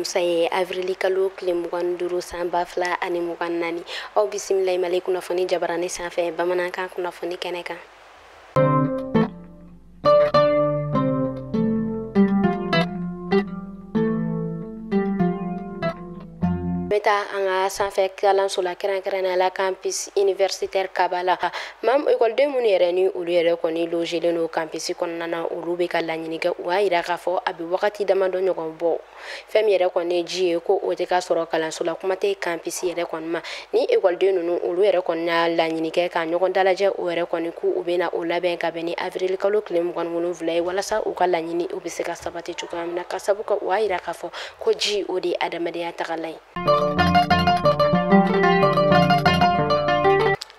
alamisa ye avril kalo tile 25 san 2024. Aw bisimila Mali kunnafoni jabarani sanfɛ bamanankan kunnafoni kɛnɛ kan. Bɛ taa an ka sanfɛ kalanso la kɛrɛnkɛrɛnnenya la campus universitaire Kabala. Maam ekɔliden minnu yɛrɛ ni olu yɛrɛ kɔni logelen don campus kɔnɔna na, olu bɛ ka laɲini kɛ. U y'a yira k'a fɔ a bɛ wagati damadɔ ɲɔgɔn bɔ, fɛn min yɛrɛ kɔni ye ji ye ko o tɛ ka sɔrɔ kalanso la, kuma tɛ campus yɛrɛ kɔni ma. Ni ekɔliden ninnu olu yɛrɛ kɔni y'a laɲini kɛ ka ɲɔgɔn dalajɛ, o yɛrɛ kɔni k'u bɛ na o labɛn ka bɛn ni avril kalo tile 27 ye, walasa u ka laɲini u bɛ se ka sabati cogoya min na, ka sabu kɛ u y'a yira k'a fɔ ko ji o de ye adamadenya tagalan ye.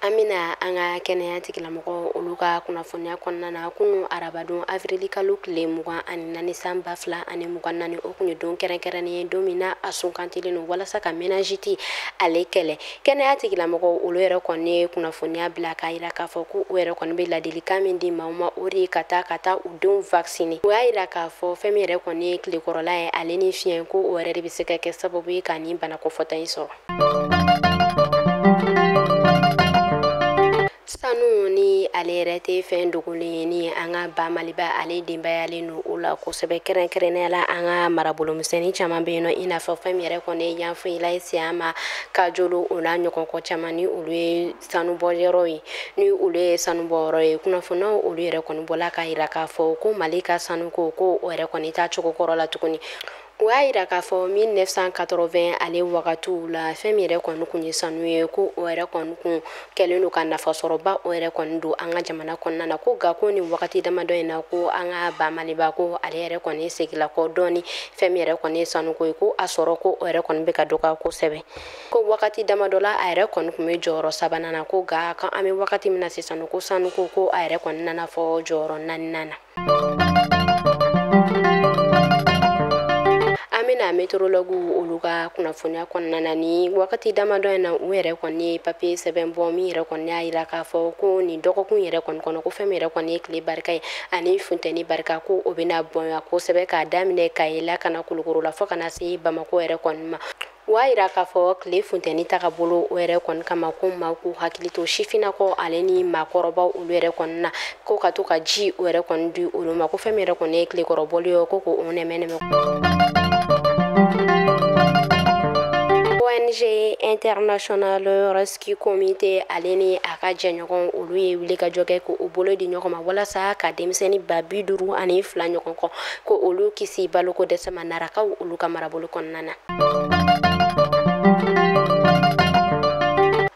An bɛna an ka kɛnɛya tigilamɔgɔw olu ka kunnafoniya kɔnɔna na. Kunun arabadon avril kalo tile 24 san 2024, o kun ye don kɛrɛnkɛrɛnnen ye, don min na a sunkantilen don walasa ka méningite ale kɛlɛ. Kɛnɛya tigilamɔgɔw olu yɛrɛ kɔni ye kunnafoniya bila k'a yira k'a fɔ ko u yɛrɛ kɔni bɛ ladilikan min di maaw ma, o de ye ka taa u denw vacciner. U y'a yira k'a fɔ fɛn min yɛrɛ kɔni ye tilekɔrɔla ye ale ni fiɲɛ, ko o yɛrɛ de bɛ se ka kɛ sababu ye ka nin bana kofɔta in sɔrɔ. Sanu ni ale yɛrɛ tɛ fɛn dogolen ye, ni an ka ba Maliba ale denbayalen don o la kosɛbɛ, kɛrɛnkɛrɛnnenya la an ka marabolomisɛnnin caman bɛ yen nɔ, i n'a fɔ fɛn min yɛrɛ kɔni ye Yanfolila ye, Siyama, Kajolo, o n'a ɲɔgɔn caman, ni olu ye sanubɔyɔrɔ ye, ni olu ye sanubɔyɔrɔ ye. Kunnafoniyaw olu yɛrɛ kɔni bɔla k'a yira k'a fɔ ko Mali ka sanuko ko o yɛrɛ kɔni t'a cogo kɔrɔ la tuguni. U y'a yira k'a fɔ 1980 ale wagatiw la, fɛn min yɛrɛ kɔni kun ye sanu ye, ko o yɛrɛ kɔni kun kɛlen don ka nafasɔrɔba o yɛrɛ kɔni don an ka jamana kɔnɔna na. Ko nka ko nin wagati damadɔ in na, ko an ka ba Maliba ko ale yɛrɛ kɔni segila kɔ dɔɔni, fɛn min yɛrɛ kɔni ye sanuko ye, ko a sɔrɔ ko o yɛrɛ kɔni bɛ ka dɔgɔya kosɛbɛ. Ko wagati damadɔ la a yɛrɛ kɔni kun bɛ jɔyɔrɔ sabanan na, ko nka kan an bɛ wagati min na sisan, ko sanuko ko a yɛrɛ kɔni nana fɔ jɔyɔrɔ naaninan na. An bɛna météorologue olu ka kunnafoniya kɔnɔna na. Ni wagati damadɔ in na, u yɛrɛ kɔni ye papier sɛbɛn bɔ min yɛrɛ kɔni y'a yira k'a fɔ ko nin dɔgɔkun yɛrɛ kɔni kɔnɔ, ko fɛn min yɛrɛ kɔni ye tile barika ye ani funteni barika, ko o bɛna bonya kosɛbɛ k'a daminɛ Kayi la ka na Kulukoro la fo ka na se Bamakɔ yɛrɛ kɔni ma. U y'a yira k'a fɔ tile funteni taga bolo o yɛrɛ kɔni kama, ko maaw k'u hakili to sifinnakaw ale ni maakɔrɔbaw olu yɛrɛ kɔni na, ko ka to ka ji o yɛrɛ kɔni di olu ma, ko fɛn min yɛrɛ kɔni ye tilekɔrɔbɔli ye, ko k'o nɛmɛ nɛmɛ. ONG International Rescue Committee ale ni a ka jɛɲɔgɔn olu ye wulikajɔ kɛ k'u bolo di ɲɔgɔn ma walasa ka denmisɛnnin 52 ɲɔgɔn kɔ ko olu kisi baloko dɛsɛ ma Narakaw olu ka marabolo kɔnɔna na.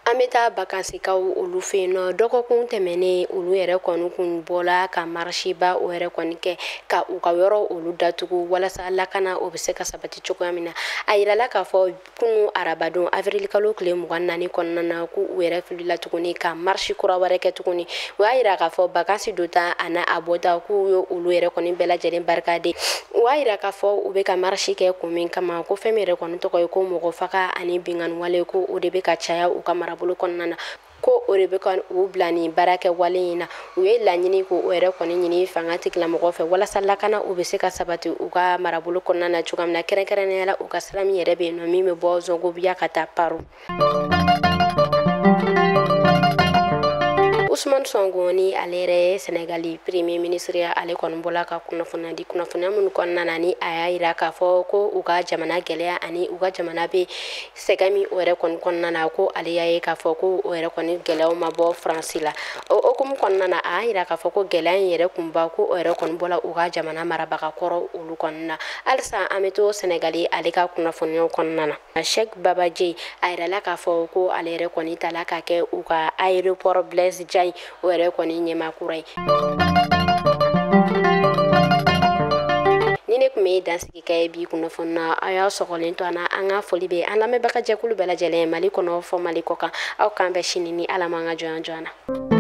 An bɛ taa bakansikaw olu fɛ yen nɔ. Dɔgɔkun tɛmɛnen olu yɛrɛ kɔni kun bɔla ka marisiba o yɛrɛ kɔni kɛ ka u ka yɔrɔ olu datugu walasa lakana o bɛ se ka sabati cogoya min na. A yirala k'a fɔ kunun arabadon avril kalo tile 24 kɔnɔna na, k'u yɛrɛ filila tuguni ka marisi kura wɛrɛ kɛ tuguni. U y'a yira k'a fɔ bakansi dota a n'a a bɔta k'u ye olu yɛrɛ kɔni bɛɛ lajɛlen barika de. U y'a yira k'a fɔ u bɛ ka marisi kɛ kun min kama, ko fɛn min yɛrɛ kɔni tɔgɔ ye ko mɔgɔ faga ani binkanni wale, ko o de bɛ ka caya u ka marabolo kɔnɔna na, ko o de bɛ ka u bila nin baara kɛ wale in na. U ye laɲini ko o yɛrɛ kɔni ɲini fanga tigilamɔgɔw fɛ walasa lakana u bɛ se ka sabati u ka marabolo kɔnɔna na cogoya min na, kɛrɛnkɛrɛnnenya la u ka sira min yɛrɛ bɛ yen nɔ min bɛ bɔ Zongobiya ka taa Paro. Ousmane Sonko ni ale yɛrɛ ye Senegali premier ministre ye, ale kɔni bɔla ka kunnafoniya di, kunnafoniya minnu kɔnɔna na ni a y'a yira k'a fɔ ko u ka jamana gɛlɛya ani u ka jamana bɛ sɛgɛn min o yɛrɛ kɔni kɔnɔna na, ko ale y'a ye k'a fɔ ko o yɛrɛ kɔni gɛlɛyaw ma bɔ Faransi la. O hokumu kɔnɔna na, a y'a yira k'a fɔ ko gɛlɛya in yɛrɛ kunba ko o yɛrɛ kɔni bɔla u ka jamana marabaga kɔrɔ olu kɔni na. Halisa an bɛ to Senegali ale ka kunnafoniyaw kɔnɔna na. Cheikh Baba Dieye a yirala k'a fɔ ko ale yɛrɛ kɔni tala ka kɛ u ka aéroport Blaise Diagne o yɛrɛ kɔni ɲɛmaa kura ye. Ni ne tun bɛ dansigi kɛ bi kunnafoni na, aw y'aw sɔgɔlen to an na. An ka foli bɛ an lamɛnbaga jɛkulu bɛɛ lajɛlen Mali kɔnɔ fɔ Mali kɔ kan. Aw k'an bɛn sini ni Ala m'an ka jɔnya jɔ an na.